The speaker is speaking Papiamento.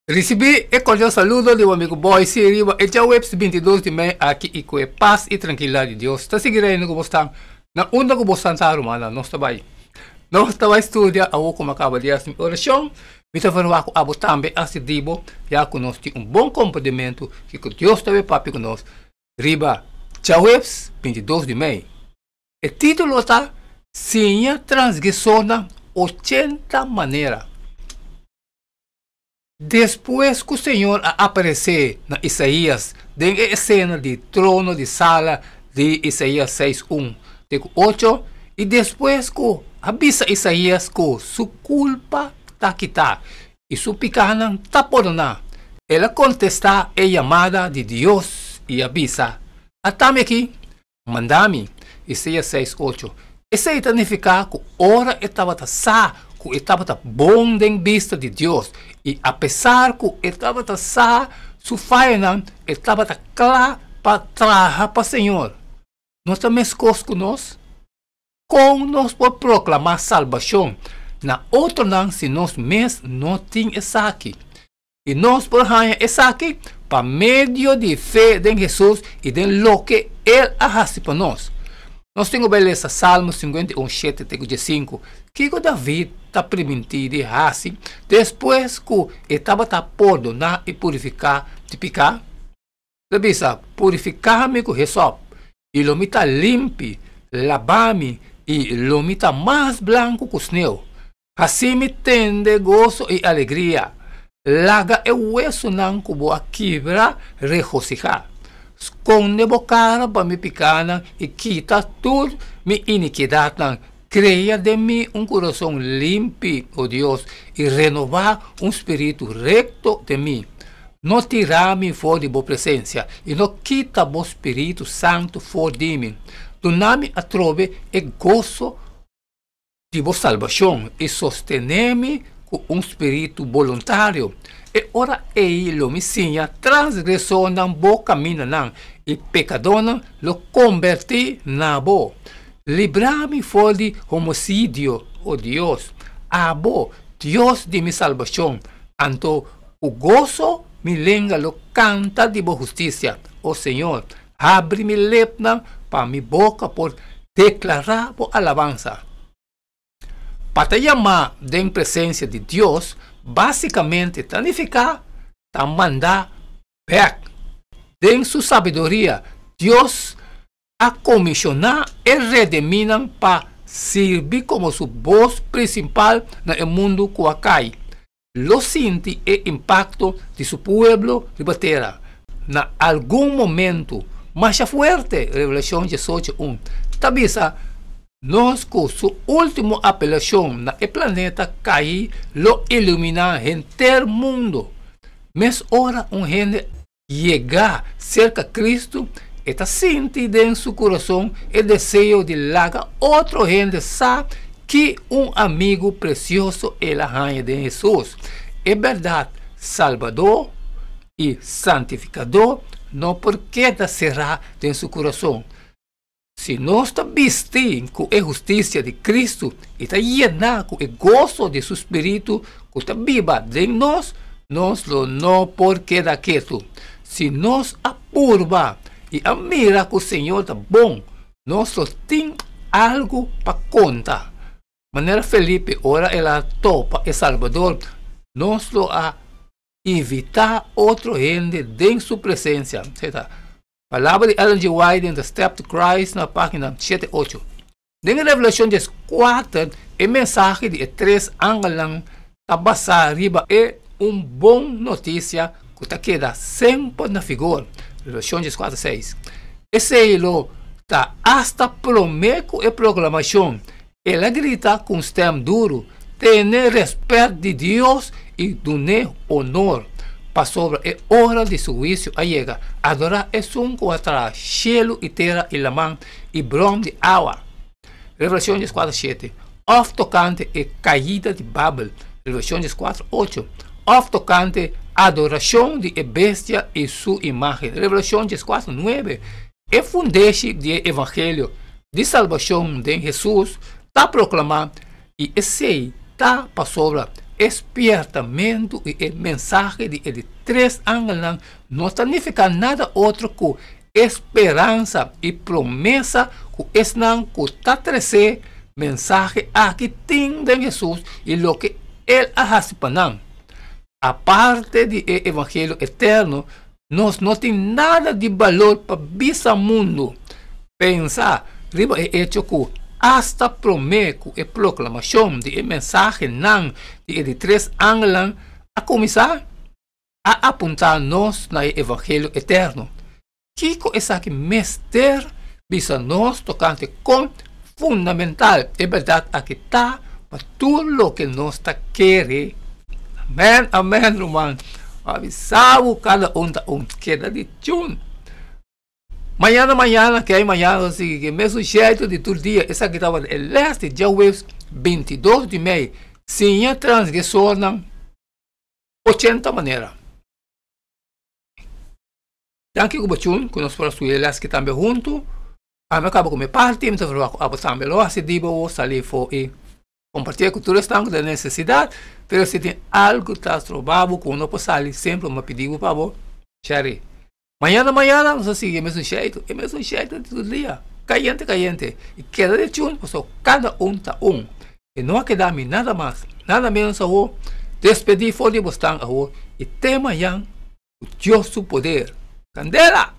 Risibí e kordial saludo di bo amigu Boyce riba e djaweps 22 di mei aki i ku e pas i trankilidat di Dios ta sigui reina ku bo stan na unda ku bo stan ta rumannan. Nos ta bai nos ta bai studia awor ku mi a kaba di hasi mi orashon. Mi ta verwagt ku abo tambe a hasi di bo ya ku nos tin un bon komprendimentu kiko Dios ta bai papia ku nos riba djaweps 22 di mei. E título ta Siña Transgresornan 80 Manera. Despues ku Señor a aparesé na Isaías den e esena di trono di sala di Isaías seis un te ku ocho, i despues ku a bisa Isaías ku su kulpa ta kitá i su pikánan ta pordoná, el a kontestá e yamada di Dios i a bisa, Atami aki, Manda mi, Isaías seis ocho. Esei ta nifiká ku ora e tabata sa ku e tabata bon den bista di Dios i apesar ku e tabata sa su fayanan, e tabata kla pa traha pa Señor. No ta meskos ku nos? Kon nos por proklamá salbashon na otronan si nos mes no tin esaki? I nos por haña esaki pa medio di fe den Hesus i den loke El a hasi pa nos. Nos tin ku bai lesa Salmo 51, shete te ku diesinku. Kiko David ta primintí di hasi despues ku e tabata pordoná i purifiká di piká? El a bisa, Purifiká mi ku hesòp, i lo mi ta limpi, labá mi, i lo mi ta mas blanku ku sneu. Hasi mi tende goso i alegria. Laga e wesunan ku bo a kibra regosihá. Skonde bo kara pa mi pikánan i kita tur mi inikidatnan. Krea den mi un kurason limpi, o Dios, i renobá un spiritu rekto den mi. No tira mi for di bo presensia i no kita bo spiritu santu for di mi. Duna mi atrobe e goso di bo salbashon i sostené mi ku un spiritu boluntario. E ora ei lo mi siña transgresornan bo kamindanan, i pekadónan lo kombertí na bo. Libra mi for di homosidio, o Dios, abo, Dios di mi salbashon, anto ku goso mi lenga lo kanta di bo hustisia. O Señor, Habri mi lepnan pa mi boka por deklará bo alabansa. Pa ta yamá den presensia di Dios básikamente ta nifiká ta mandá bèk. Den su sabiduria, Dios a komishoná e redemínan pa sirbi komo su bos prinsipal na e mundu ku a kai. Lo sinti e impakto di su pueblo riba tera na algun momentu masha fuerte. Revelashon diesocho un ta bisa nos ku su último apelashon na e planeta kaí lo iluminá henter mundu. Mes ora un hende yega serka Kristu, e ta sinti den su kurason e deseo di laga otro hende sa ki un amigu presioso el a haña den Hesus. E bèrdat salbadó i santifikadó no por keda será den su kurason. Si nos ta bisti ku e hustisia di Kristu i ta yená ku e goso di su spiritu ku ta biba den nos, nos lo no por keda ketu. Si nos a purba i a mira ku Señor ta bon, nos lo tin algu pa konta. Manera Felipe ora el a topa e Salbador, nos lo a invitá otro hende den su presensia. Palabra di Ellen G. White den The Step to Christ na página shete ocho. Den Revelashon dieskuater e mensahe di e tres angelnan ta basá riba e un bon notisia ku ta keda semper na figor, Revelashon dieskuater seis. Esei lo ta asta promé ku e proklamashon. El a grita ku un stèm duru, Tene rèspèt di Dios i dun'é onor, pasobra e ora di su huisio a yega. Adorá esun ku a traha shelu i tera i laman i bron di awa. Revelashon dieskuater shete, òf tokante e kaida di Babel, Revelashon dieskuater ocho, òf tokante adorashon di e bestia i su imágen, Revelashon dieskuater nuebe. E fundeshi di e evangelio di salbashon den Hesus ta proklamá, i esei ta pasobra E spièrtamentu i e mensahe di e di tres angelnan no ta nifiká nada otro ku e speransa i promesa ku esnan ku ta tresé mensahe aki tin den Hesus i loke El a hasi pa nan. Aparte di e evangelio eterno, nos no tin nada di balor pa bisa mundu. Pensa riba e echo ku asta promé ku e proklamashon di e mensahenan di e di tres angelnan a kuminsá, a apuntá nos na e evangelio eterno. Kiko esaki mester bisa nos tokante kon fundamental e bèrdat aki ta pa tur loke nos ta kere? Amèn, amèn, ruman. A bisa bo kada un ta un. Keda di tune. Mañana, mañana, ke mañana nos sigui ku e mesun shètu di tur dia. Esaki tabata e lès di djaweps 22 di mei. Siña transgresornan 80 manera. Danki ku bo chun ku nos por a studia e les ki tambe huntu. Ami a kaba ku mi parti, mi ta verwagt ku abo tambe lo hasi di bo sali for i kompartié ku tur esnan ku ta den nesesidat. Pero si tin algu ta stroba bo ku no por sali semper mi a pidi bo pa bo share. Mañana mañana nos a sigui e mesun sheitu, e mesun sheitu di tur dia, kayente kayente. I keda di chun pasobra kada un ta un. E no a keda mi nada mas, nada menos awor. Despedí for di bo stan awor i te mañan. Ku Dios su poder. Kandela!